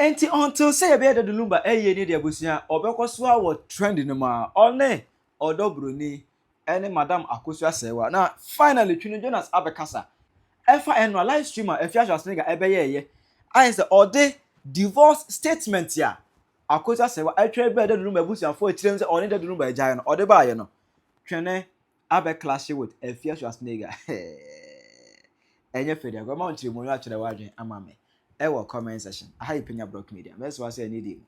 Nti until sɛ yɛbɛyɛ Daddy Lumba ɛyie ne deɛ, abusua, ɔbɛkɔ so a wɔ trend no mu a ɔne Ɔdɔ Broni ɛne Madam Akosua Sɛwa. Na finally Twene Jonas abɛkasa ɛfa ɛno a live stream a Afia Schwarzenegger ɛbɛyɛɛyɛ ayɛ sɛ ɔde divorce statement a Akosua Sɛwa ɛtwerɛ bɛɛ Daddy Lumba abusuafoɔ akyerɛ mu sɛ ɔne Daddy Lumba agyae no ɔde baayɛ no, Twene abɛ clash with Afia Schwarzenegger. Ɛnyɛ fɛ deɛ agorɔ nkyerɛ mu no akyerɛ w'adwene ama me ɛwɔ comment section aha. Yi Penya Block Media, mɛsɛ wa sɛ ɛne di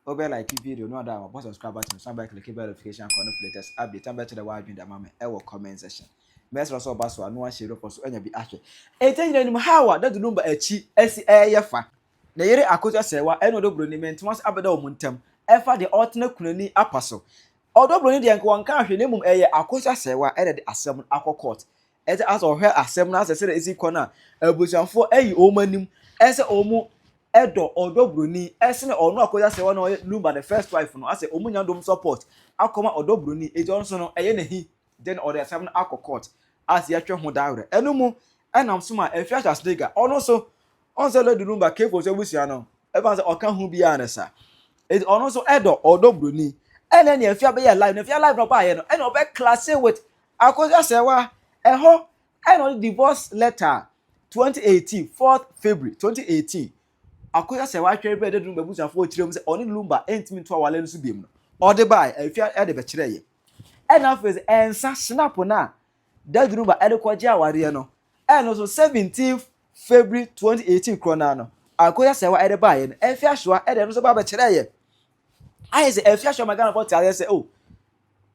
mu wobɛ like video no, ɔda a wɔbɔ subscribe button so, abɛ click bell notification akɔ no for latest update. Abɛkyerɛ w'adwene de ama me ɛwɔ comment section. Mɛsrɛ sɛ ɔba so a no ahyɛ rɔpɔ so anya bi ahwɛ. Ɛnti nyina anim how a Daddy Lumba akyi asi ɛyɛ fa na yere Akosua Sɛwa ɛne Ɔdɔ Buroni mɛntoma so abɛda wɔn ntam ɛfa deɛ ɔtena kunani apa so. Ɔdɔ Buroni deɛ, nka wɔn ka ahwɛ, na mmom ɛyɛ Akosua Sɛwa ɛna de asɛm no akɔ court. Ɛsɛ asɛ ɔhwɛ asɛm no asɛ sɛdeɛ esi kɔ no a, abusuafoɔ ɛyi wɔn anim ɛsɛ wɔn ɛdɔ Ɔdɔ Buroni ɛsene ɔno Akosua Sɛwa na ɔyɛ Lumba the first wife no, asɛ wɔn nya dom support akɔma Ɔdɔ Buroni. Eti ɔno nso no ɛyɛ n'ahi, then ɔde asɛm no akɔ court asɛ yɛtwɛ ho dawerɛ. Ɛno mu ɛnam so ma Afia Schwarzenegger ɔno nso ɔn sɛ Daddy Lumba kefo so abusua no ɛfa sɛ ɔka ho biara ne sa. Eti ɔno nso ɛdɔ Ɔdɔ Buroni. Ɛna nea Afia bɛyɛ live na Afia live na ɔbaayɛ no, ɛna ɔbɛ clash with Akosua Sɛwa ɛhɔ. Ɛna ɔde divorce letter 2018, 4th February 2018, Akosua Sɛwa atwere bɛɛ Daddy Lumba abusuafoɔ kyerɛ mu sɛ ɔne Lumba ɛntumi nto awale no so biem no, ɔde baayɛ Afia ɛde bɛkyerɛ yɛ. Ɛna afei sɛ ɛnsa snap na Daddy Lumba ɛde kɔgye awareɛ no, ɛno nso 17th February 2018 korɔ naa no Akosua Sɛwa ɛde baayɛ no, Afia Soa ɛde ɛno nso ba bɛkyerɛ yɛ. Ayɛ sɛ Afia Soa ma Ghana fɔ te aseɛ sɛ o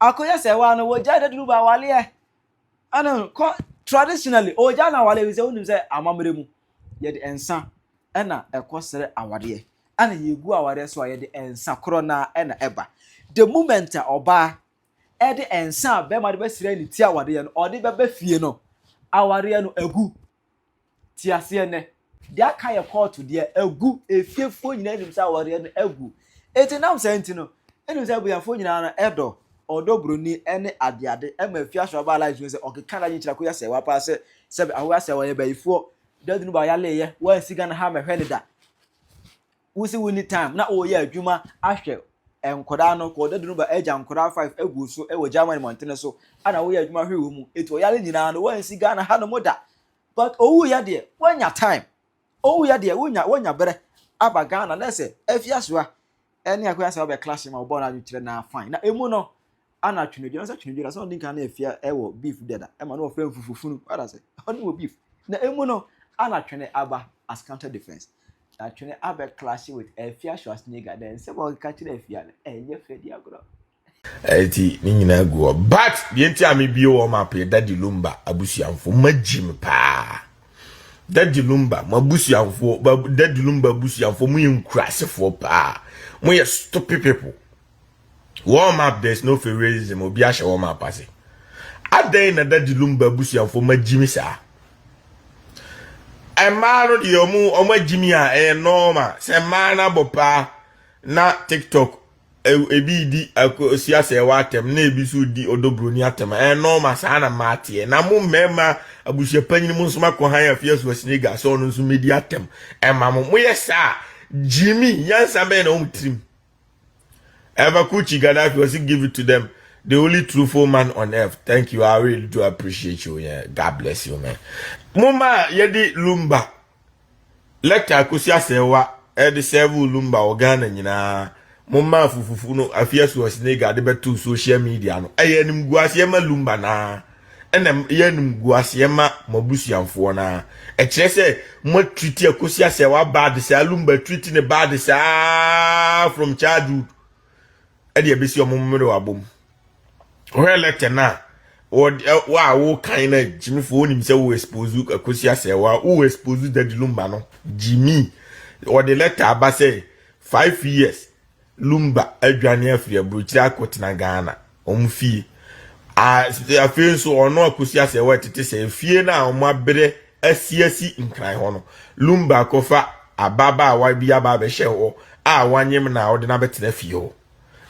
Akosua Sɛwa no wɔgya Daddy Lumba awaleɛ ɛna kɔ traditionally ɔgya na awaleɛ bi sɛ wonim sɛ amammerɛ mu yɛde nsa ɛna ɛkɔ srɛ awareɛ, ɛna yɛgu awareɛ so a yɛde nsa korɔ naa ɛna ɛba. The moment a ɔbaa ɛde nsa a bɛrima de bɛsrɛ ne ti awareɛ no ɔde bɛbɛ fie no, awareɛ no agu. Te aseɛ nɛ deɛ aka yɛ kɔɔto deɛ agu. Efiefoɔ nyinaa nim sɛ awareɛ no agu. Eti nam sɛ nti no ɛnim sɛ abusuafoɔ nyinaa no ɛdɔ Ɔdɔ Buroni ɛne adeade. Ɛma Efia so ɔbaa live sɛ ɔkeka na nyikyerɛ akɔyɛ sɛ wapa sɛ sɛbi ahoa sɛ wɔyɛ bɛyifoɔ. Daddy no ba yaleyɛ wɔnsi Ghana ha mɛhwɛ ne da wosi wo time na ɔreyɛ adwuma ahwɛ nkɔdaa no kɔ. Daddy no ba agya nkɔdaa five agu so ɛwɔ Germany mmɔntene so, ana woyɛ adwuma hwɛ wɔ mu. Etu ɔyare nyinaa no wɔnsi Ghana ha no mo da, but owu yɛ deɛ wɔnya time, owu yɛ deɛ wɔnya brɛ aba Ghana. Na sɛ Afia Soa ɛne akɔyɛ sɛ ɔbɛ clash ma ɔbɔ no adwekyerɛ na fine. Na emu no ana Twenedwa sɛ Twenedwa sɛ ɔde nkan na Afia ɛwɔ beef dada ɛma no wɔfrɛ mfufufunu ɔda sɛ ɔne wɔ beef. Na emu no ana Twene aba as counter defence na Twene abɛ clash with Afia Schwarzenegger. Then sɛ ɔkeka kyerɛ Afia no ɛnyɛ fɛ di agorɔ. Ɛti ne nyinaa gu hɔ, but deɛ nti a mebie wɔ ma apɛ Daddy Lumba abusuamfo magyi m paa. Daddy Lumba mo abusuamfoɔ, Daddy Lumba abusuamfoɔ, mo yɛ nkurasefoɔ paa, mo yɛ stupid people. Warm up, there is no favoritism. Obi ahyɛ warm up ase adan na Daddy Lumba abusuamfoɔ magyi mi saa. Mmaa no deɛ, ɔmo agyi mi a ɛyɛ normal sɛ mmaa no abɔ paa na TikTok ebi di Akosua sɛ ɛwɔ atɛm na ebi nso di Ɔdɔ Buroni atɛm. Ɛyɛ normal saa na mmaa teɛ. Na mo mmarima abusua panyin mo nso makɔ han Afia Schwarzenegger sɛ ɔno nso medi atɛm ɛma mo. Moyɛ saa jimmy nyansa bɛyɛ na wɔn tirim. Eva Kuchi Gaddafi was give it to them, the only truthful man on earth. Thank you, I really do appreciate you. Yeah, God bless you, man. Mo ma yɛde Lumba letter Akosua Sɛwa ɛde serve Lumba wɔ Ghana nyinaa. Mo ma fufufu no Afia Schwarzenegger de bɛto social media no, ɛyɛ animguaseɛ ma Lumba naa, ɛna ɛyɛ animguaseɛ ma mo abusuafoɔ naa. Ɛkyerɛ sɛ mo treat Akosua Sɛwa bad saa, Lumba treat ne bad saa from childhood ɛde ɛbɛsi ɔmo mmerɛ wɔ abom. Ɔhwɛ letter na wɔ wɔ a wɔkan na gyimifoɔ onim sɛ wɔ expose Akosua Sɛwa, wɔ expose Daddy Lumba no. Jimmy wɔde letter aba sɛ 5 years Lumba adwane afiri aburokyire akɔtena Ghana wɔn fie. Afei nso ɔno Akosua Sɛwa tete sɛ efie no a wɔn abrɛ asiasi Nkran hɔ no, Lumba akɔfa ababaawa bi aba abɛhyɛ hɔ a wanyem na ɔde n'abɛtena fie hɔ.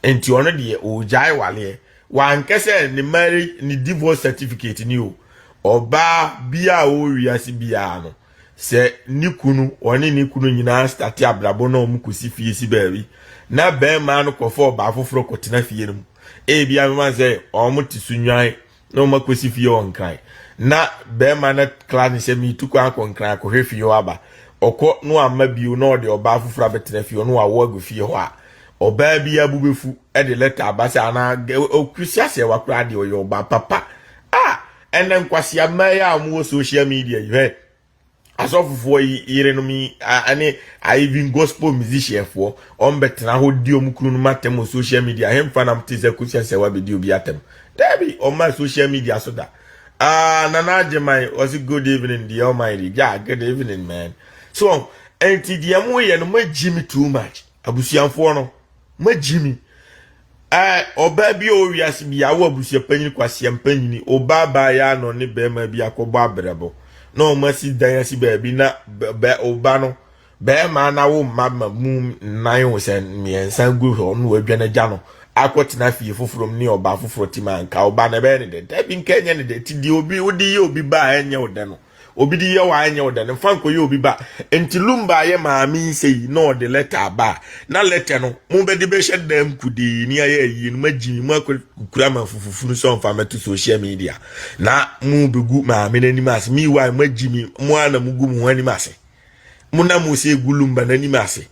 Nti ɔno deɛ ɔgyae waleɛ wankɛ sɛ ne marriage ne divorce certificate ni o. Ɔbaa bia a ɔwɔ wiase biara no Sɛ ne kunu, ɔne ne kunu nyinaa starte abrabɔ na wɔn kɔsi fie si baabi, na bɛrima no kɔfa ɔbaa foforɔ kɔtena fie no mu. Ebia mema sɛ wɔn te so nwan na wɔn akɔsi fie wɔ Nkran. Na bɛrima no kla ne sɛ metu kwan akɔ Nkran akɔhwɛ fie hɔ aba. Ɔkɔ na wamma bio na ɔde ɔbaa foforɔ abɛtena fie hɔ na wawo agu fie hɔ a, ɔbaa bi abu bɛfu de lɛta aba sɛ anaa ɔkusi aseɛ wakora deɛ ɔyɛ ɔbaa papa a ɛnɛ nkwasea mmaa yi a wɔwɔ social media yi hwɛ asɔfofoɔ yi yerenom yi ne even gospel musicianfoɔ wɔn bɛtena hɔ di wɔn kunu no atɛm wɔ social media hemfa nam te sɛ kosi asɛ wabɛdi obi atɛm daabi wɔn ma social media so da ah nana agyeman ɔsi good evening deɛ ɔman de gya good evening man so ɛnti deɛ mo yɛ no mo agyi me too much abusuafoɔ no mo agyi me Ɛɛ, ɔbaa bi a ɔwɔ wiase bi awo abusua panyin kwasia mpanyini, ɔbaa baa yɛ ano ne bɛrima bi akɔbɔ abrɛbɔ na wɔn asi dan asi baabi na bɛ ɔba no bɛrima na wo mma ma mu nnan o sɛ mmiɛnsa gu hɔ na wadwa n'agya no akɔtena fie foforɔ mu ne ɔbaa foforɔ ti ma nka ɔba no ɛbɛyɛ ne dɛ dabi nka ɛnyɛ ne dɛ ti deɛ obi wode yɛ obi ba a ɛnyɛ wo dɛ no Obi de yɛ wo a ɛnyɛ wo dɛ no mfa nkɔyɛ obi ba. Nti Lumba yɛ maame yi sɛ yi na ɔde lɛtɛ aba a, na lɛtɛ no mobɛde bɛhyɛ dam kudee ne ayɛ ayie no moagyimi mo akɔkura ma fufufunu sɛ ɔmfa mɛto social media na mobɛgu maame no anim ase. Meanwhile moagyimi mo ara na mogu mo ho anim ase. Mo na mo sɛ egu Lumba n'anim ase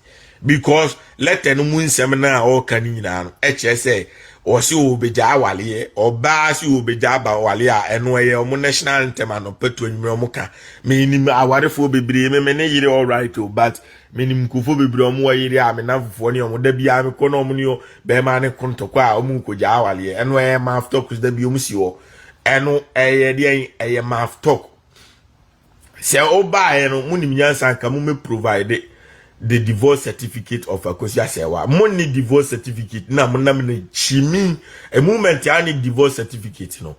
because letter no mu nsɛm no a ɔreka no nyinaa no ɛkyerɛ sɛ ɔse ɔbɛgya awaleɛ ɔbaa se ɔbɛgya aba awaleɛ a ɛno ɛyɛ ɔmo national anthem anɔpa to anwummerɛ ɔmo ka menim awarefoɔ bebree me me ne yere alright o but menim nkurɔfoɔ bebree ɔmo wɔ yere a me namfofoɔ ne ɔmo da biara mekɔ na ɔmo ne bɛrima ne ko ntɔkwa a ɔmo kɔgya awaleɛ ɛno ɛyɛ mouth talk da bi ɔmo si hɔ ɛno ɛyɛ deɛn ɛyɛ mouth talk Sɛ wobaeɛ no monim nyansa nka mo mɛ provide the divorce certificate of Akosi Asɛwa. Mo ne divorce certificate na mo nam na kyimi. A moment a ne divorce certificate no.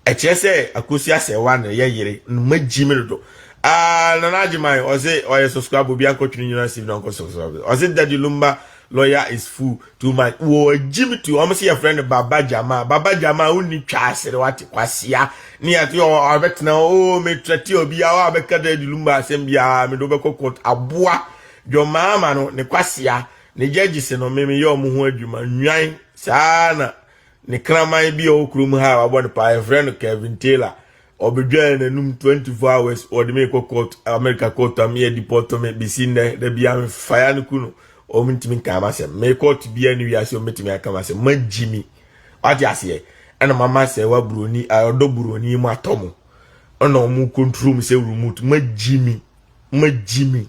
Ɛkyerɛ sɛ Akosi Asɛwa na ɛyɛ yere no magyimi dodo. Ah, Nana Agyeman, ɔse ɔyɛ subscribe obi ankɔtwene nyina siv na ɔnkɔ subscribe. Ɔse Daddy Lumba lawyer is full too much. Wɔ gyimi tu, ɔmo se yɛfrɛ no Baba Jama. Baba Jama wonni twa asere wate kwasia. Ne yɛte ɔbɛtena o metrɛte obi a ɔbɛka Daddy Lumba asɛm biara mede wobɛkɔ court aboa. John Mahama no ne kwasia ne judges no me meyɛ ɔmo ho adwuma nwan saa na ne kraman bi a ɔwɔ kurom ha a wabɔ ne paa yɛfrɛ no Kevin Taylor Ɔbɛdwaa n'anum 24 hours wɔde me kɔ court America court a meyɛ deport me besi nnɛ da bia me fire no ku no wɔn ntumi nka m'asɛm me court bia ne wiase wɔn bɛtumi aka m'asɛm magyi mi wate aseɛ ɛna mama sɛ wa buroni ɔdɔ buroni mu atɔ mo ɛna wɔn control mu sɛ remote magyi mi magyi mi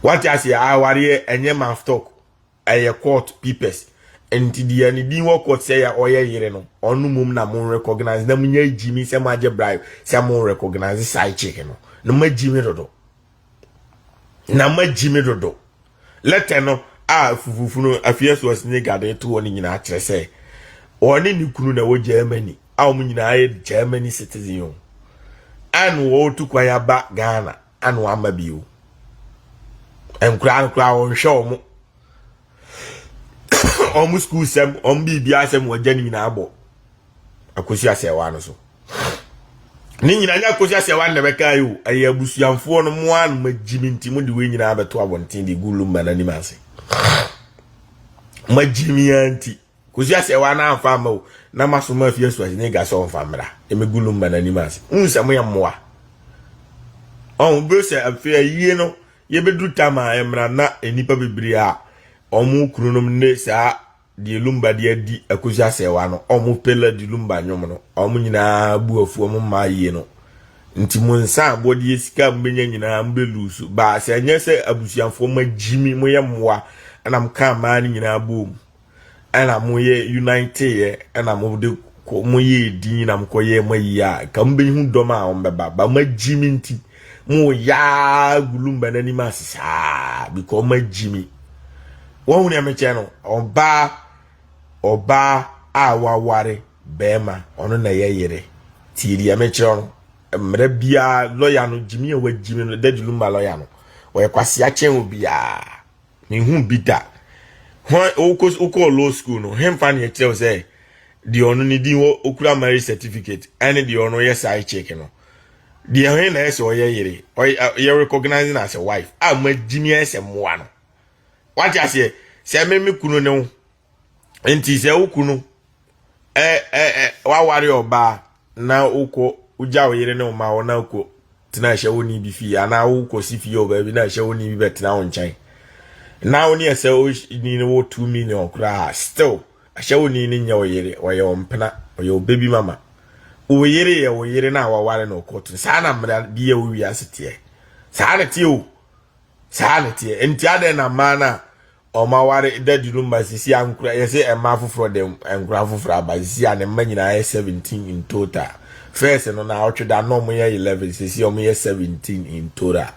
wate aseɛ awareɛ ɛnyɛ mouth talk Ɛyɛ court papers nti deɛ ne din wɔ court sɛ yɛ ɔyɛ yere no ɔno mmom na mo recognize na mo nya gyimi sɛ mo agye bribe sɛ mo recognize side chick no na mo agyimi dodo na mo agyimi dodo letter no a fufufu no afie so ɔsene gade to hɔ no nyinaa kyerɛ sɛ ɔne ne kunu na ɛwɔ Germany a wɔn nyinaa yɛ Germany citizen o ɛna wɔretu kwan aba Ghana ano ama bio nkoraa no koraa wɔnhwɛ wɔn wɔn sukuu sɛm wɔn biribi asɛm wɔgya ne nyinaa bɔ akosi asɛwa no so ne nyinaa nyɛ akosi asɛwa no na ɛbɛka yi o ɛyɛ abusuafoɔ no mo a no ma gyimi nti mo de wei nyinaa bɛto abɔnten de gu lumba n'anim ase ma gyimi ya nti Kosi asɛ wa na amfa amma o na masoma afie asuase ne ga sɛ ɔmfa mmra ɛmɛgu lumba n'anim ase wohu sɛ moyɛ mmoa ɔho bi sɛ afei ayie no yɛbɛduru tam a ɛmmra na nnipa bebree a ɔmo kununom ne saa deɛ lumba de adi akosi asɛwa no ɔmo pela di lumba nnwom no ɔmo nyinaa bu afu ɔmo mma ayie no nti mo nsa abɔdeɛ sika a mobɛnya nyinaa mobɛlusu baa sɛ ɛnyɛ sɛ abusuafoɔ ma gyimi moyɛ mmoa ɛna moka mmaa no nyinaa bom ɛna mo yɛ unite yɛ ɛna mo de kɔ mo yɛ din na mo kɔ yɛ mo ayi a ka mo bɛhu dɔm a wɔn bɛba ba mo agyi mi nti mo yaa gulumba n'anim ase saa because mo agyi mi wɔn ho nea mekyɛ no ɔbaa ɔbaa a waware bɛrima ɔno na ɛyɛ yere tie deɛ mekyerɛ no mmerɛ biara lɔya no gyimi a wagyimi no dadi lumba lɔya no ɔyɛ kwasea kyɛn obiara Menhuu bi da. Hwan wokɔ wokɔɔ law school no, hemfa na ɛkyerɛ wo sɛ deɛ ɔno ne din wɔ okura marriage certificate ɛne deɛ ɔno yɛ side chick no. Deɛ he na ɛsɛ ɔyɛ yere? Ɔyɛ recognize no as a wife a moagyimi ayɛ sɛ mmoa no. Wate aseɛ? Sɛ me me kunu ne wo. Nti sɛ wo kunu ɛ ɛ ɛ waware ɔbaa na wokɔ wogya wo yere ne wo ma hɔ na wokɔ tena ɛhyɛ wo ni bi fie anaa wokɔ si fie wɔ baabi na ɛhyɛ wo ni bi bɛtena wo nkyɛn na wo ne ɛsɛ wo ni no wɔ 2 million koraa still ɛhyɛ wo ni no nyɛ wo yere ɔyɛ wo mpena ɔyɛ wo baby mama wo yere yɛ wo yere na waware na ɔkɔto saa na mmara bi yɛ wo wiase teɛ saa na teɛ o saa na teɛ nti adɛn na mmaa no a Ɔmo aware daddy no mma sisi a nkura yɛsɛ mmaa foforɔ de nkura foforɔ aba sisi a ne mma nyinaa yɛ 17 in total. First no na ɔtwe da na ɔmo yɛ 11 sisi ɔmo yɛ 17 in total.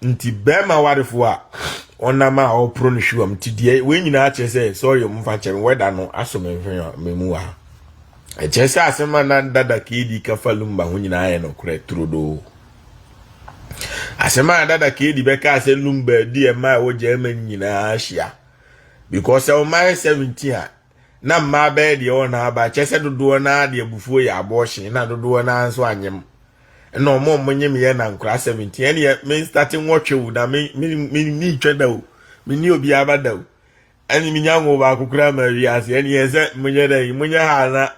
Nti bɛrima warefoɔ a ɔnam a ɔporo no hwiwam nti deɛ wei nyinaa kyerɛ sɛ sorry ɔmo fa kyɛ me wɛda no aso me mfe me mu ha. Ɛkyerɛ sɛ asɛm a na dada KD ka fa Lumba ho nyinaa yɛ nokorɛ turodoo. Asɛm a dada KD bɛkaa sɛ Lumba di mmaa a ɛwɔ Germany nyinaa ahyia. Because sɛ ɔma yɛ 17 a, na mmaa bɛyɛ deɛ wɔn aba kyɛ sɛ dodoɔ naa de abufuo yɛ abortion na dodoɔ naa nso anyem. Ɛna ɔmo ɔmo nyem yɛ na nkora 17 ɛne me start nwɔtwe wo na me me me ni twɛ da o. Me ni obi aba da o. Ɛne me nya ngo baako koraa ma wiase ɛne yɛ sɛ monyɛ dɛ monyɛ ha na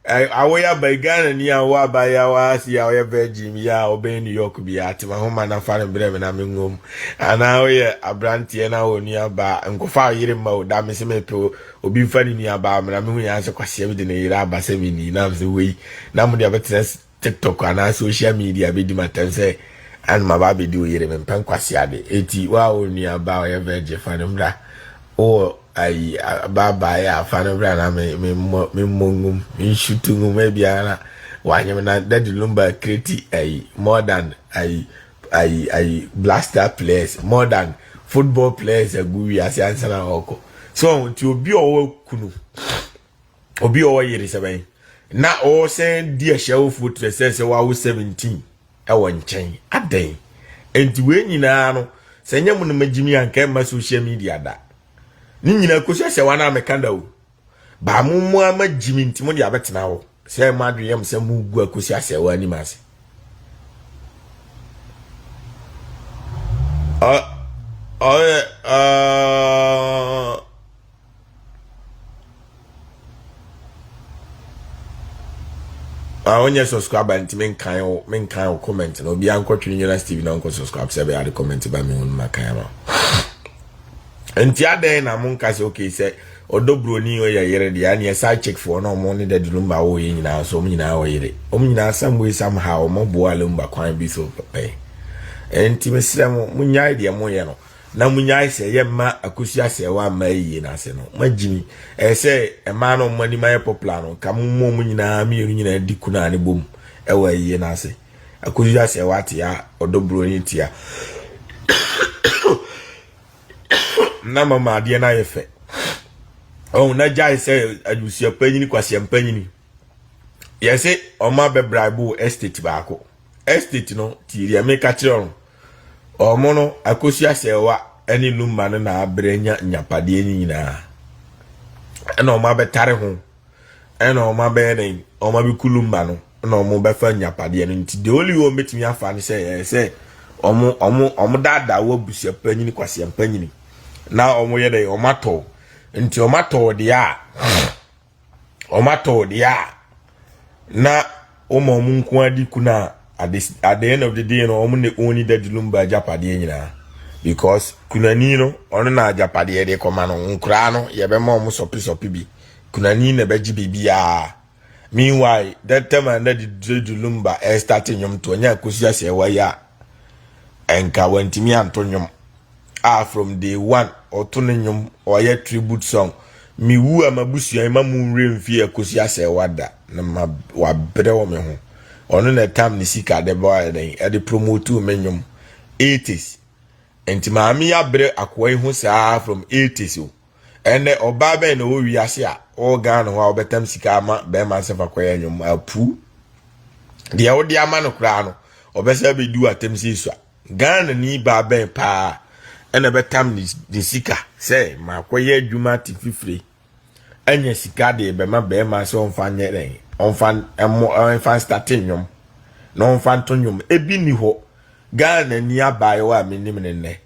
Awo ya ba Ghana ni a wo aba ya wa si ya ɔyɛ virgin bi a ɔbɛn New York bi a tema ho ma na fa no brɛ me na me ngom anaa woyɛ abranteɛ na wɔ nua ba nkɔfa yere mma o da me se mepɛ obi mfa ne nua ba mra me hu yɛn sɛ kwasia bi de ne yere aba sɛ me ni na me sɛ wei na mo de abɛtena TikTok anaa social media bɛdi m'atɛm sɛ ana maba abɛdi wo yere mempɛ nkwaseade eti wo a wo nua ba ɔyɛ virgin fa no mmra wowɔ ayi abaabaeɛ a fa no bra na me me mmɔ me mmɔ ngum me nsutu ngum ebia na wanyem na Daddy Lumba create ayi more than ayi ayi ayi blaster players more than football players agu wiase ansa na ɔkɔ so nti obi a ɔwɔ kunu obi a ɔwɔ yere sɛ bɛn na ɔsɛn di ahyɛwofoɔ tirɛ sɛ sɛ wawo 17 ɛwɔ nkyɛn adɛn nti wei nyinaa no sɛ nyɛ mo no magyimi anka ɛma social media da ne nyinaa kɔsi ahyɛ wa no a meka da o baa mo mo ama gyimi nti mo de abɛtena hɔ sɛ mo adwene yam sɛ mo gu akɔsi ahyɛ wa anim ase ɔyɛ Ah, wonyɛ subscriber nti menkan wo menkan wo comment na obiara nkɔtwe Jonas TV na nkɔ subscribe sɛ ɛbɛyɛ ade comment ba me ho no makan ama nti adɛn na monka sɛ okay sɛ ɔdɔ buroni ɔyɛ yere deɛ ɛneɛ side chick foɔ na ɔmo ne Daddy Lumba wɔyɛ nyinaa so ɔmo nyinaa wɔ yere ɔmo nyinaa some way somehow ɔmo boa Lumba kwan bi so pɛpɛ nti mesrɛ mo monyae deɛ moyɛ no na munyae sɛ yɛ mma Akosua Asɛɛwa mma ayie no ase no, moagyimi. Ɛyɛ sɛ mmaa no wɔn anim ayɛ popular no, nka momma wɔn nyinaa mmienu nyinaa di kunaa no bom wɔ ayie no ase. Akosua Asɛɛwa tea, Ɔdɔ Buroni tea. Na mama adeɛ no ayɛ fɛ. Ɔho na gyae sɛ abusua panyini kwasia mpanyini. Yɛse ɔmo abɛbribe estate baako. Estate no tie deɛ meka kyerɛ no. Ɔmo no, Akosua Serwa ne Lumba no na abrɛ nya nyapadeɛ no nyinaa. Ɛna ɔmo abɛtare ho. Ɛna ɔmo abɛyɛ dɛn? Ɔmo abɛku Lumba no. Ɛna ɔmo bɛfa nyapadeɛ no. Nti the only way ɔmo bɛtumi afa no sɛ ɛyɛ sɛ ɔmo ɔmo ɔmo daadaa wɔ abusua panyini kwasia mpanyini. Na ɔmo yɛ dɛn? Ɔmo atɔ. Nti ɔmo atɔ deɛ a wɔatɔ wo deɛ a na wɔma wɔn nko ara di kuna a at the end of the day no wɔn na wɔn Daddy Lumba agyapadeɛ nyinaa because kunani no ɔno na agyapadeɛ de kɔma no nkoraa no yɛbɛma wɔn sɔpesɔpe bi kunani na ɛbɛgye biribiara meanwhile that time a Daddy Lumba ɛstarte nnwom to ɔnyɛ akosi asɛ wɔyɛ a ɛnka wantumi anto nnwom a from day one ɔto ne nnwom ɔyɛ tribute song mewu a m'abusua yi ma mu nwerɛ mfie akosi asɛ wada na ma wabrɛ wɔ me ho ɔno na ɛtam ne sika de bɔ ayɛ dɛn ɛde promote me nnwom 80s nti maame yi abrɛ akoa yi ho saa from 80s o ɛnɛ ɔbaa bɛn na ɔwɔ wiase a ɔwɔ Ghana hɔ a ɔbɛtam sika ama bɛrima sɛ fa kɔyɛ nnwom apu deɛ wode ama no koraa no ɔbɛsɛ bɛdi w'atam sɛ esua Ghanani baa bɛn paa ɛna ɛbɛtam ne sika sɛ makɔyɛ adwuma te fifire anya sika de bɛma bɛrima sɛ ɔmfa nyɛ dɛn ɔmfa ɛmo ɔmfa starte nnwom na ɔmfa nto nnwom ebi ni hɔ Ghana ni abaayewa a menim ne nnɛ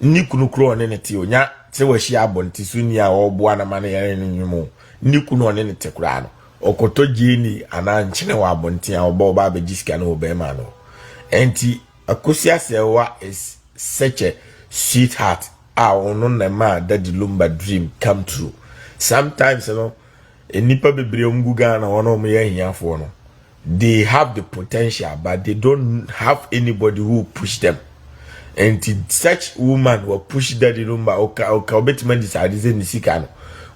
ne kunu koro ɔne ne te onya sɛ wahyia abɔnte so ni a ɔreboa no ma no yɛre no nnwom o ne kunu ɔne ne te koraa no ɔkɔtɔ gyeeni anaa nkyene wɔ abɔnten a ɔba ɔba abɛgye sika no wɔ bɛrima no ɛnti Akosua Serwaa is such a sweetheart a ɔno na ɛmaa Daddy Lumba dream come true. Sometimes no, nnipa bebree a wɔgu Ghana hɔ na wɔyɛ ahiafoɔ no, they have the potential but they don't have anybody who push them. Nti such woman wɔ push Daddy Lumba ɔka ɔka ɔbɛtumi decide sɛ ne sika no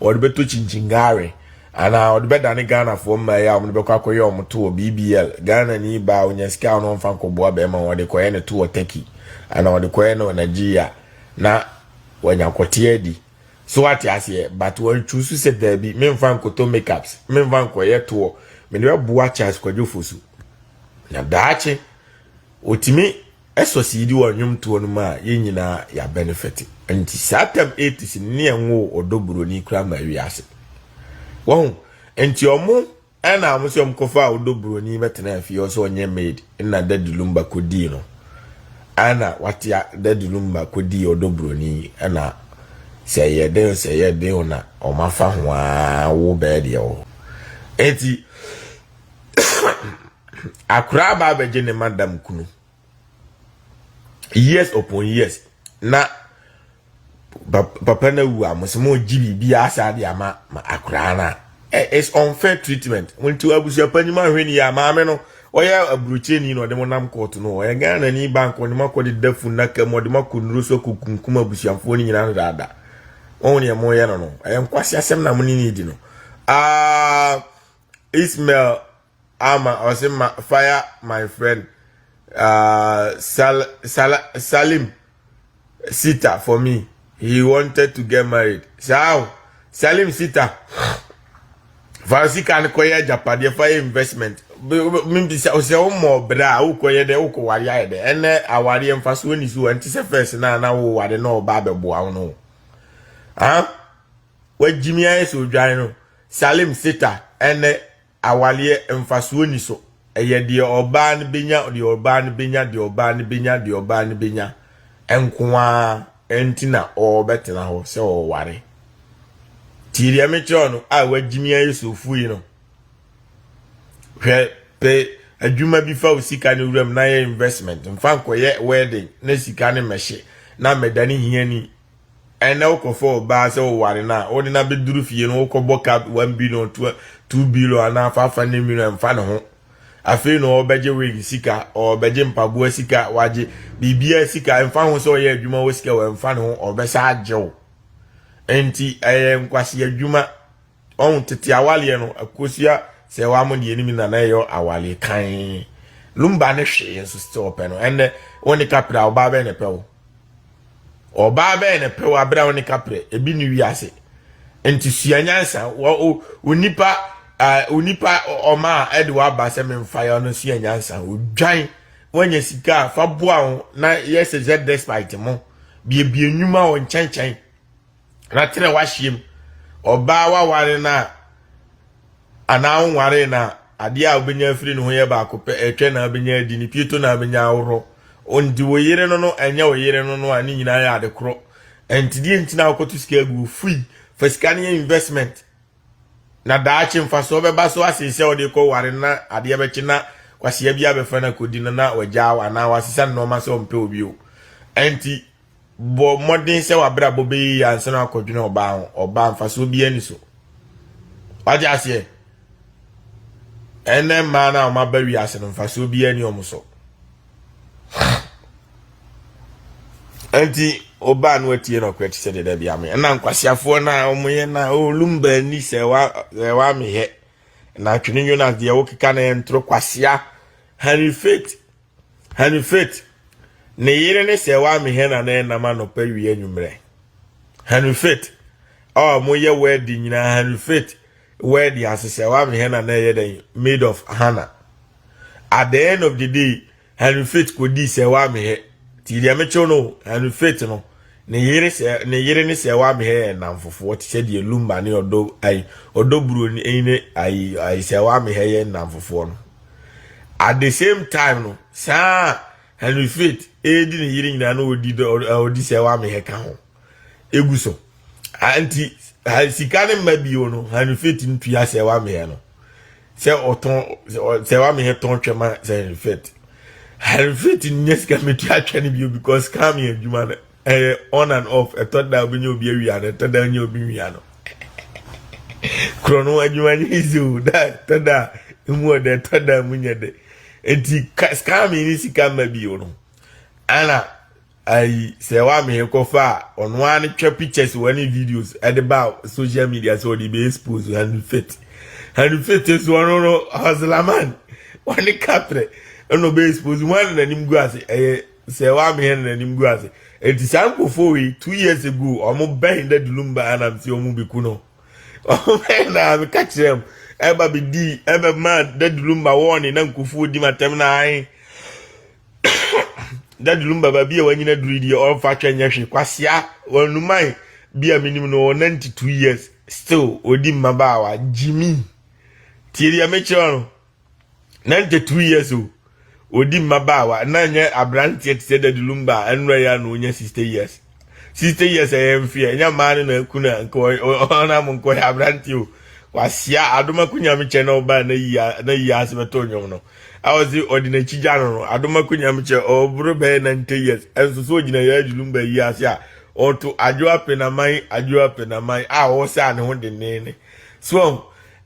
ɔde bɛtɔ kyinkyingaare anaa ɔde bɛdane Ghanafoɔ mmaa yi a wɔde bɛkɔ akɔyɛ wɔn to wɔ BBL Ghana ni baa onya sika a ɔno ɔmfa nkɔboa bɛrima wɔde kɔyɛ ne to wɔ Turkey anaa ɔde kɔyɛ no wɔ Nigeria na wanya kɔte adi so wate aseɛ but wɔn choose sɛ daabi memfa nkɔtɔ makeups memfa nkɔyɛ toɔ mede bɛboa Charles Kwadwo Fosu na daakye otumi Ɛsɔsiidi wɔ nnwomtoɔ no mu a yɛn nyinaa yɛ abɛnefɛte. Nti saa tam 80s no ne ɛnwoo ɔdɔ buroni koraa maa wiase. Wahu? Nti ɔmo ɛna ɔmo sɛ ɔmo kɔfaa ɔdɔ buroni bɛtenaa fie hɔ sɛ ɔnyɛ maid ɛna Daddy Lumba kɔdii no. Ɛna wate a Daddy Lumba kɔdii ɔdɔ buroni ɛna sɛ ɛyɛ den o sɛ ɛyɛ den o na ɔmo afa ho ara wo bɛɛ deɛ wɔ hɔ. Nti akoraa aba abɛgye ne madam kunu. Years upon years na papa no awu a mo sɛ mo gye biribi asa de ama ma akoraa no a eh, it's unfair treatment. Nti abusua panyin ahwɛ ni a maame no ɔyɛ aburokyerɛni na ɔde mo nam court no ɔyɛ Ghana ni bank ɔde mo akɔ deda funaka mu ɔde mo akɔ nnuro so akɔ kunkum abusuafoɔ no nyinaa no daadaa wɔn deɛ mo yɛ no no ɛyɛ nkwasi asɛm na mo ne ne di no ah Ismail Ama ɔse ma fire my friend uh, Sal, Sal, Salim Sita for me. He wanted to get married. Saa Salim Sita. Fa sika no kɔyɛ agyapadeɛ fa yɛ investment. Membisa sɛ womɔ berɛ a wokɔyɛ dɛ wokɔware ayɛ dɛ ɛnɛ awareɛ mfasoɔ ni so ɛnte sɛ fɛs no a na woware na ɔba abɛboa wo no. Ah? Wagyimi ayɛ sɛ odwan no. Salim Sita ɛnɛ Awareɛ mfasoɔ nni so. Ɛyɛ deɛ ɔbaa no bɛnya, deɛ ɔbaa no bɛnya, deɛ ɔbaa no bɛnya, deɛ ɔbaa no bɛnya nko ara nti na ɔrebɛtena hɔ sɛ ɔreware. Tie deɛ mekyerɛ no a wagyimi ayɛ sofu yi no. Hwɛ pɛ adwuma bi fa wo sika no wuram na yɛ investment. Mfa nkɔyɛ wedding na sika no mmɛhye na mmɛdane hiani. Ɛnɛ wokɔfa ɔbaa sɛ woware no a, wode no abɛduru fie no wokɔbɔ ka 1 billion, 2 billion anaa 500 million ɛmfa ne ho. Afei na ɔrebɛgye wig sika, ɔrebɛgye mpaboa sika, wagye biribiara sika, ɛmfa ho sɛ ɔyɛ adwuma wɔ sika wɔ ɛmfa ne ho, ɔbɛsa agye wo. Enti ɛyɛ nkwasi adwuma. Ɔho tete awaleɛ no, akosua sɛ wamo deɛ anim na na ɛyɛ awaleɛ kan. Lumba ne hwee nso sɛ ɔpɛ no. Ɛnɛ wo ne kapra ɔbaa bɛn na ɛpɛ wo? Ɔbaa bɛn na ɛpɛ wo abere a wo ne kaprɛ ebi ne wiase. Nti sua nyansa. Onipa onipa ɔma a ɛde waba sɛ memfa yɛ ɔno sua nyansa. Odwan wanya sika a fa boa wo na yɛ sɛ sɛ despite mo. Biebie nnwuma wɔ nkyɛnkyɛn. Na trɛ w'ahyeɛ mu. Ɔbaa waware no a anaa wonwaree no a, adeɛ a wobɛnya afiri ne ho yɛ baako pɛ, ɛtwɛ na wobɛnya adi, ne pieto na wobɛnya aworɔ. Nti wo yere no no ɛnyɛ wo yere no no a ne nyinaa yɛ ade korɔ. Nti deɛ nti na wokɔto sika agu fui, fa sika no yɛ investment. Na daakye mfasoɔ bɛba so asen sɛ wode kɔ ware na adeɛ bɛkye na kwasia bi abɛfa no akɔdi no na wagyaa wo anaa wasesa nneɛma sɛ ɔmpɛ obi o. Nti Bɔ mmɔden sɛ w'abrabɔ bɛyɛ yie ansa na wakɔdwene ɔbaa ho. Ɔbaa mfasoɔ biara ni so. Wagye aseɛ? Ɛnɛ mmaa no a wɔaba wiase no mfasoɔ biara ni wɔn so. Nti ɔbaa no atie na ɔkora ti sɛ deɛ dabi ame. Ɛna nkwasiafoɔ no a wɔyɛ na olumba ni sɛ wa sɛ wa mehɛ. Na atwene Jonas deɛ wokeka na ɛntoro kwasia. Henry Faith Henry Faith, ne yere ne sɛ wa me hɛn na ɛnam anɔpa wia anwummerɛ. Henry Faith, a wɔyɛ wedding nyinaa Henry Faith wedding ase sɛ wa me hɛn na ɛyɛ dɛn maid of Hannah. At the end of the day, Henry Faith kɔdii sɛ wa me hɛ. Ti deɛ mekyew no, Henry Faith no, Ne yere sɛ ne yere ne sɛ wamehɛ yɛ nnamfofoɔ te sɛ deɛ Lumba ne ɔdɔ ayi ɔdɔ buroni ne ayi ayi sɛ wamehɛ yɛ nnamfofoɔ no. At the same time no saa Henry Faith edi ne yere nyinaa na ɔdi ɔdi sɛ wamehɛ ka ho egu so. Nti sika ne mma bio no Henry Faith ntua sɛ wamehɛ no. Sɛ ɔtɔn sɛ wamehɛ tɔn twɛma sɛ Henry Faith. Henry Faith nyɛ sika metua twɛ no bio because scam yɛ adwuma no ɛyɛ on and off ɛtɔ da obi nye obi awia no ɛtɔ da nye obi nwia no korɔ no adwuma nyɛ easy o da ɛtɔ da emu ɔdɛ ɛtɔ da emu nyɛ dɛ nti scam yi ne sika mma bio no ɛna Ayi sɛ wa me kɔfa a ɔno ara ne twa pictures wɔ ne videos ɛde ba social media sɛ ɔde bɛ expose Henry Faith. Henry Faith nso ɔno no hustlerman ɔne kaprɛ ɛna ɔbɛ expose mu ana n'anim gu ase ɛyɛ sɛ wa me na n'anim gu ase. Eti saa nkurɔfoɔ wei 2 years ago ɔmo bɛn Daddy Lumba anam sɛ ɔmo bɛku no. Ɔmo bɛn na meka kyerɛ mu ɛba bɛ di ɛbɛ ma Daddy Lumba wɔɔne na nkurɔfoɔ di ma tɛm na ahe. Daddy Lumba baabi a wanyina duru deɛ ɔmfa twɛ nyɛ hwee. Kwasia wanuman bi a menim no ɔwɔ 92 years still ɔdi mmabaawa gyimi. Tie deɛ mekyerɛ no 92 years o ɔdi mmabaawa na nyɛ aberanteɛ te sɛ Daddy Lumba a ɛnora yɛ a na ɔnya 60 years. 60 years ɛyɛ mfeɛ ɛnyɛ mmaa no na aku na nka ɔnam nkɔyɛ aberanteɛ o. Kwasia adomako nyame kyɛ na ɔbaa na yi ase bɛtɔ nnwom no. A ɔse ɔde n'akyi gya no no adomako nyame kyɛ ɔboro bɛyɛ 90 years ɛnso so ɔgyina yɛ adwulumba yi ase a ɔto adwo apenaman adwo apenaman a ɔsɛ ne ho denneennen so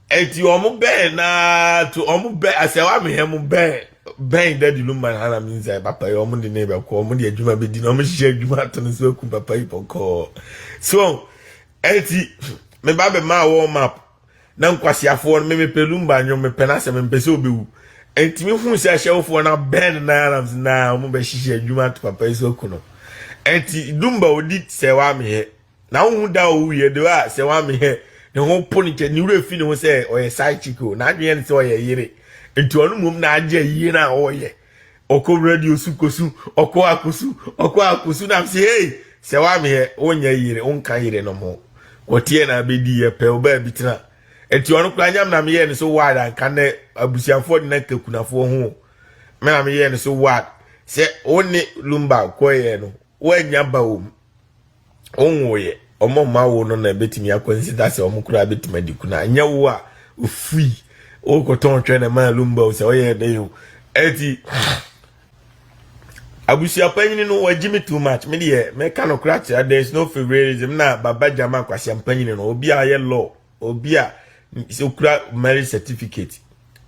eti ɔmo bɛn naa to ɔmo bɛn asɛ wamehɛ mo bɛn bɛn Daddy Lumba na hana mi nsa papa yi ɔmo de ne bɛkɔ ɔmo de adwuma bɛdi na ɔmo hyehyɛ adwuma ato no so aku papa yi bɔkɔɔ so eti me ba bɛ maa warm up na nkwasiafoɔ no mepɛ Lumba nwom mepɛ n'asɛm mepɛ sɛ ɔbɛwu ntumi hu sɛ ahyɛwofoɔ no abɛn no naa nam sɛ naa ɔmo bɛhyehyɛ adwuma ato papa yi so aku no. Enti Lumba odi sɛ wamehɛ na wohu da owuiɛ de a sɛ wamehɛ ne ho po ne kyɛ ne werɛ fi ne ho sɛ ɔyɛ side chick o n'adwene ne sɛ ɔyɛ yere nti ɔno mmom na agye yie no a ɔyɛ ɔkɔ radio so kosu ɔkɔ akosu ɔkɔ akosu nam sɛ hey sɛ wamehɛ wonyɛ yere wonka yere no ho kɔteɛ na abɛdi yɛ pɛ ɔbaa bi tena nti ɔno koraa nyam na meyɛɛ no so wide anka nɛ abusuafoɔ de na kakunafoɔ ho me na meyɛɛ no so wide sɛ wo ne Lumba kɔyɛ no woanya ba wɔ mu wonwoyɛ ɔmo mma wo no na ebetumi akɔnsida sɛ ɔmo koraa betumi adi kuna nyɛ wo a ofui wokɔtɔn twɛ na maa Lumba o sɛ ɔyɛ dɛ o. Ɛti abusua panyin no wagyi me too much. Me deɛ mɛka no koraa kyerɛ there is no favoritism na baba gyama kwasia panyin no obi a ɔyɛ law obi a sɛ okura marriage certificate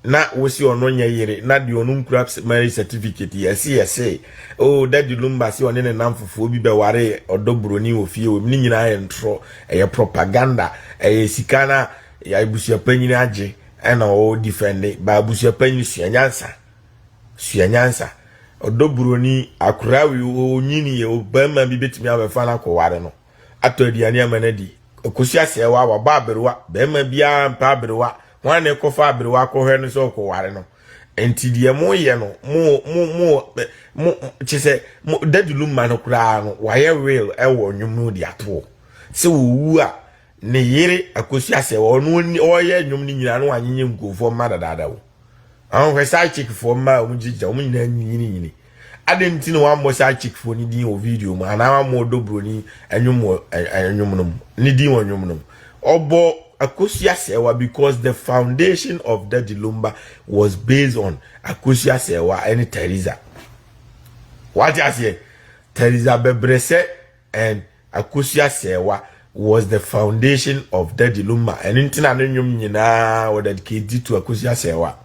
na wosi ɔno nyɛ yere na deɛ ɔno nkura marriage certificate yɛsi yɛsi oh Daddy Lumba si ɔne ne nam fufuo bi bɛware ɔdɔ buroni wɔ fie wɔ mu ne nyinaa yɛ ntorɔ ɛyɛ propaganda ɛyɛ sika na abusua panyin agye ɛna ɔwɔ defend ba abusua panyin sua nyansa sua nyansa ɔdɔ buroni akora wi onyini yɛ ɔbarima bi betumi abɛfa no akɔware no atɔ aduane ama no adi ekosi asɛewa wabɔ aberewa barima biara mpa aberewa wɔn a na ɛkɔfa aberewa akɔhwɛ no sɛ ɔkɔware no nti deɛ mo yɛ no mo mo mo mo kyɛ sɛ mo Daddy Lumba no koraa no wayɛ real ɛwɔ nnwom no de ato sɛ wɔwu a ne yere akosi asɛewa ɔno ɔyɛ nnwom no nyinaa no wanyenyɛ nkurɔfoɔ mma dadaada o ahwɛ side chick foɔ mma a wɔn gyinagyina wɔn nyinaa nyini nyini adi nti na wɔammɔ side chick foɔ ne din wɔ video mu anaa wɔammɔ ɔdɔ buroni ɛnwom wɔ ɛnwom no mu ne din wɔ nnwom no mu ɔbɔ Akosua Serwaa because the foundation of Daddy Lumba was based on Akosua Serwaa ɛne Teresa. Wate aseɛ? Teresa Bɛbrɛsɛ and Akosua Serwaa was the foundation of Daddy Lumba. Ɛno nti na ne nnwom nyinaa wɔ dedicate to Akosua Serwaa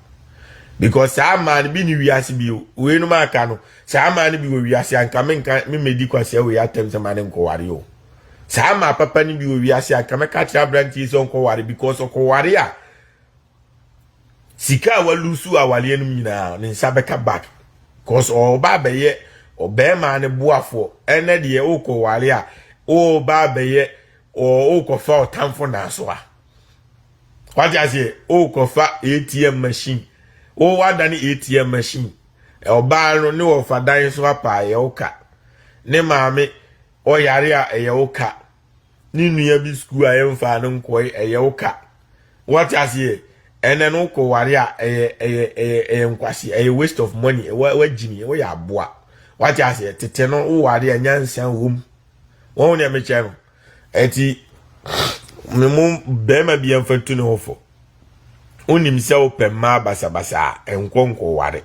because saa maa no bi ne wiase bi o weinom aka no saa maa no bi wɔ wiase anka menka memedi kwasia wei atɛm sɛ ma ne nkɔware o saa maa papa no bi wɔ wiase anka mɛka kyerɛ aberanteɛ sɛ ɔnkɔware because ɔkɔware a sika a walusu awareɛ no nyinaa ne nsa bɛka back cause ɔba abɛyɛ ɔbɛrima ne boafoɔ. Ɛnɛ deɛ wokɔware a ɔba abɛyɛ ɔkɔfa ɔtamfo naaso a wate aseɛ wokɔfa ATM machine wo wadane ATM machine ɔbaa no ne wɔfa dan so apa ayɛ wo ka ne maame. Ɔyare a ɛyɛ wo ka. Ne nua bi sukuu a yɛmfaa no nkɔe ɛyɛ wo ka. Wate aseɛ? Ɛnɛ no wokɔ ware a ɛyɛ ɛyɛ ɛyɛ ɛyɛ nkwasi ɛyɛ waste of money. Wa wagyimi woyɛ aboa. Wate aseɛ? Tete no wo ware a nyansa wom. Wɔn nea mekyɛ no. Ɛti me mo bɛrima bi mfa tu ne ho fo. Wonim sɛ wopɛ mmaa basabasa a, nkɔ nkɔware.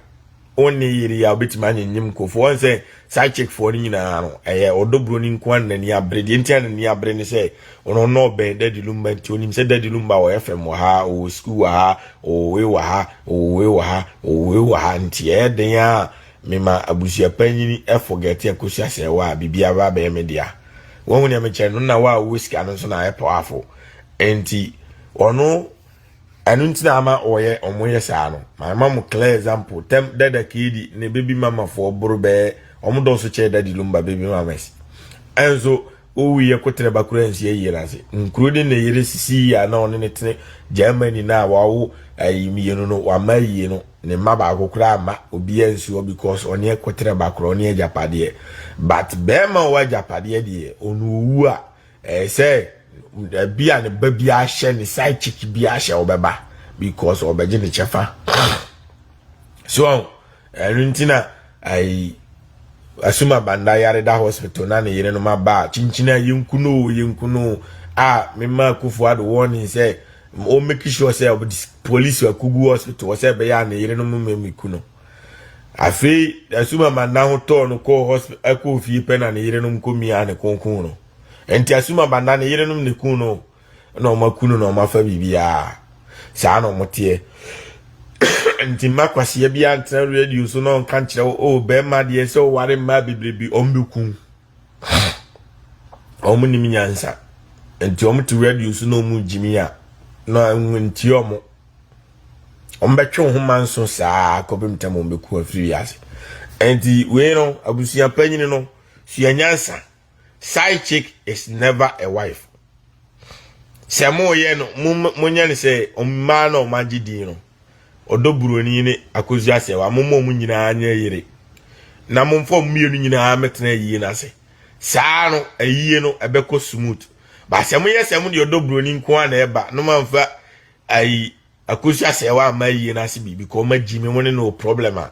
Wo ne yere yi a wobɛtumi anyenyem nkurɔfoɔ. Wɔn sɛ side chick foɔ no nyinaa no, ɛyɛ ɔdɔ buroni nko ara na n'ani abere. Deɛ nti a n'ani abere ne sɛ, ɔno ɔno ɔbɛn Daddy Lumba nti onim sɛ Daddy Lumba wɔ FM wɔ ha, ɔwɔ sukuu wɔ ha, ɔwɔ wei wɔ ha, ɔwɔ wei wɔ ha, ɔwɔ wei wɔ ha. Nti ɛyɛ den a mema abusua panyini forget Akosua Serwaa a biribiara ba abɛyɛ me dea. Wahu nea mekyerɛ no na wo a wowɔ sika no nso na ayɛ powerful. Nti ɔno ɛno nti na ama ɔyɛ ɔmo yɛ saa no. Ma ma mo clear example. Tɛm dada keedi ne baby mama foɔ boro bɛɛ ɔmo dɔɔso kyɛɛ daddy lumba baby mamas. Ɛnso owu yɛ kotere ba kura nsi ayie no ase. Nkuro de ne yere sisi yie a na ɔne ne tene Germany na wawo ayi mmienu no wama ayie no ne mma baako koraa amma obiara nsi hɔ because ɔne kotere ba korɔ ɔne agyapadeɛ but bɛrima ɔwɔ agyapadeɛ deɛ ɔno owu a Ɛyɛ sɛ bi a ne ba bi ahyɛ ne side chick bi ahyɛ ɔbɛba because ɔbɛgye ne kyɛfa. So ɛno nti na ayi Asuma Banda yare da hospital na ne yerenom aba a kyinkyin a yɛnku no o yɛnku no a mema Akufo Addo warning sɛ o make sure sɛ ɔde police akugu hospital sɛ ɛbɛyɛ a ne yerenom mmɛmɛku no. Afei Asuma Banda ho tɔɔ no kɔɔ hospital ɛkɔɔ fie pɛ na ne yerenom kɔmia ne konkon no. Nti Asuma Banda ne yerenom ne kun no na wɔn aku no na wɔn afa biribiara. Saa na wɔn teɛ. Nti mma kwasia bi antena radio so na ɔnka nkyerɛ wo, oh bɛrima deɛ sɛ ɔware mmaa bebrebe wɔn bɛku. Wɔn nim nyansa. Nti wɔn te radio so na wɔn gyimi a na ntie wɔn. Wɔn bɛtwe wo ho manso saa kɔpem tam wɔn bɛku afiri wiase. Nti wei no abusua panyin no sua nyansa. Side chick is never a wife. Sɛ mo yɛ no mo mo nyɛ no sɛ mmaa na ɔmo agye din no. Ɔdɔ buroni ne Akosua Asɛwa mo mo ɔmo nyinaa nyɛ yere. Na mo mfa ɔmo mmienu nyinaa mɛtena ayie no ase. Saa no ayie no ɛbɛkɔ smooth. Ba sɛ mo yɛ sɛ mo deɛ ɔdɔ buroni nko ara na ɛba no mo amfa ayi Akosua sɛ wamma ayie no ase biribi kɔ ɔma gyimi mo ne no problem a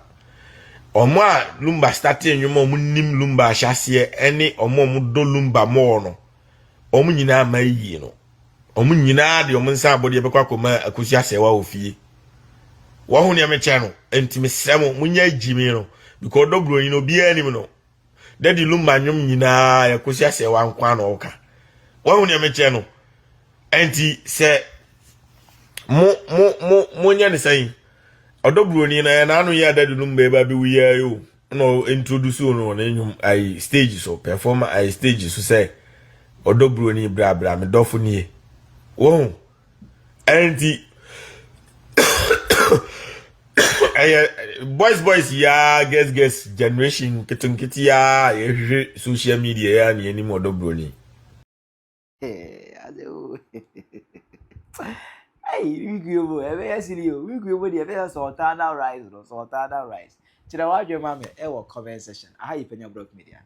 ɔmo a lumba starte nnwom a ɔmo nim lumba ahyɛaseɛ ɛne ɔmo a ɔmo dɔ lumba mɔɔ no ɔmo nyinaa amma ayie no ɔmo nyinaa de ɔmo nsa abɔdeɛ bɛkɔ akɔma Akosua sɛ wa wɔ fie wɔho nea mekyɛ no nti mesrɛ mo monyɛ gyimi no because ɔdɔ buronyi no obiara nim no Daddy Lumba nnwom nyinaa yɛ Kosi Asɛwa nko ara na ɔka. Wahu nea mekyerɛ no? Ɛnti sɛ mo mo mo monyɛ ne sɛn ɔdɔ buroni na yɛn ano yɛ Daddy Lumba eba bi wuyɛ yo na ɔ introduce no wɔ ne nnwom ayi stage so perform ayi stage so sɛ ɔdɔ buroni bra bra me dɔfo nie. Wahu? Ɛnti ɛyɛ boys boys yaa girls girls generation nketenkete yaa yɛhwehwɛ social media yaa ne anim ɔdɔ broni. Hey, wiki obo, ɛbɛyɛ siri o, wiki obo deɛ ɛbɛyɛ sultana rice no, sultana rice. Kyerɛ w'adwene ma me ɛwɔ comment section. Aha yɛ Panya Block Media.